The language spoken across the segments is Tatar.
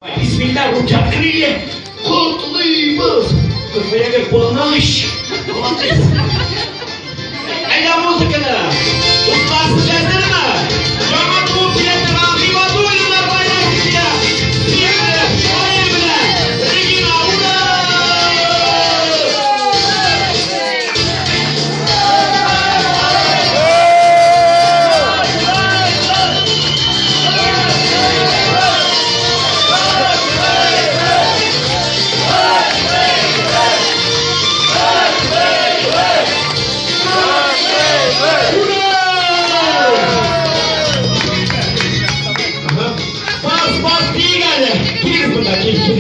Бисмилла, руки открыли. Котлыйбыз. Гөлфиягә кулыңны ач. Әйдә музыканы. Дуслар, сез әзерме? Яңа туып килә торган Гыйбадуллиннар гаиләсендә сөекле Фаил белән Регина, ура! Бас, бас, тиек әле. Килегез монда, кил, кил.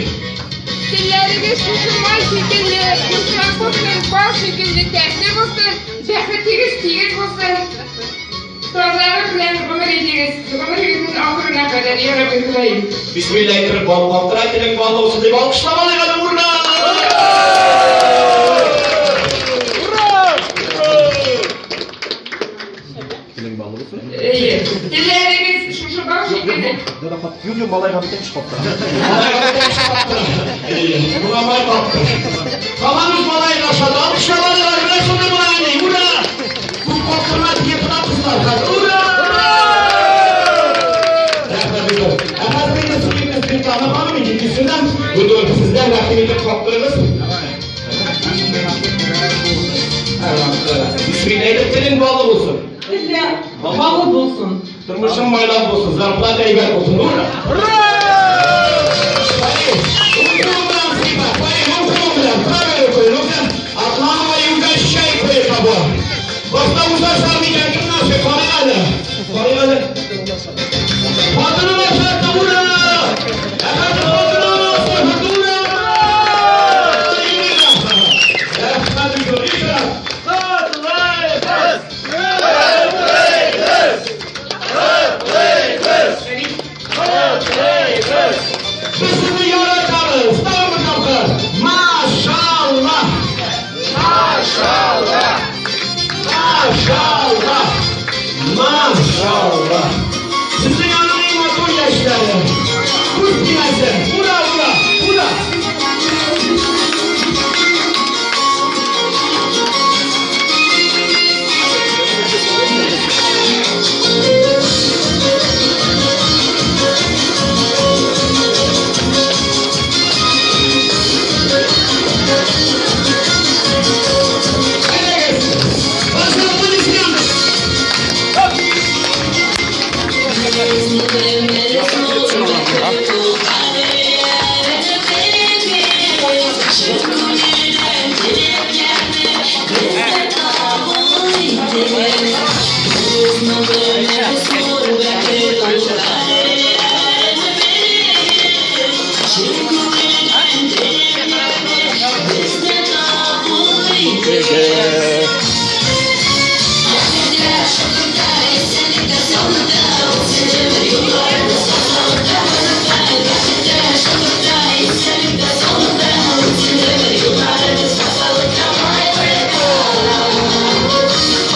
Телләрегез шушы май шикелле йомшак булсын, бал шикелле тәмле булсын, бәхетегез тигез булсын. Тазалык белән гомер итегез, гомерегезнең ахырына кадәр, я Рабби Ходаем. Бисмилла әйтеп, бал каптыра, телең баллы булсын дип алкышлап алыйк әле, ура! Телең баллы булсын. Әйе. Телләрегез шушы бал шикелле. Юк, юк, малайга бөтен эш каптыра. Малайга бөтен эш каптыра. Әйе, моңа май каптыр. Калган үз малаен ашады. Алкышлап алыйк әле, менә шундый малайны, ура! Күп каптырма дигән тора кызлар хәзер. Ура! Рәхмәт бик зур. Ә хәзер инде сөекле Светлана ханым, икенчесеннән бу тортны сездән рәхим итеп каптырыгыз. Бисмилла әйтеп, телең баллы булсын. Телләр баллы булсын. Тормышың майлап булсын, зарплата әйбәт булсын. Ура! Ура! Отламывай и угощай кое-кого. Башта узасар микән, кем наши? Карыйк әле. Карыйк әле. Хатыным ашатты, ура! Ә хәзер хатыным ашатты, ура! Рәхмәт бик зур. Еще раз. Без сезне яратабыз. Тагын бер тапкыр. Машаллах! Машаллах! Машаллах! Машаллах!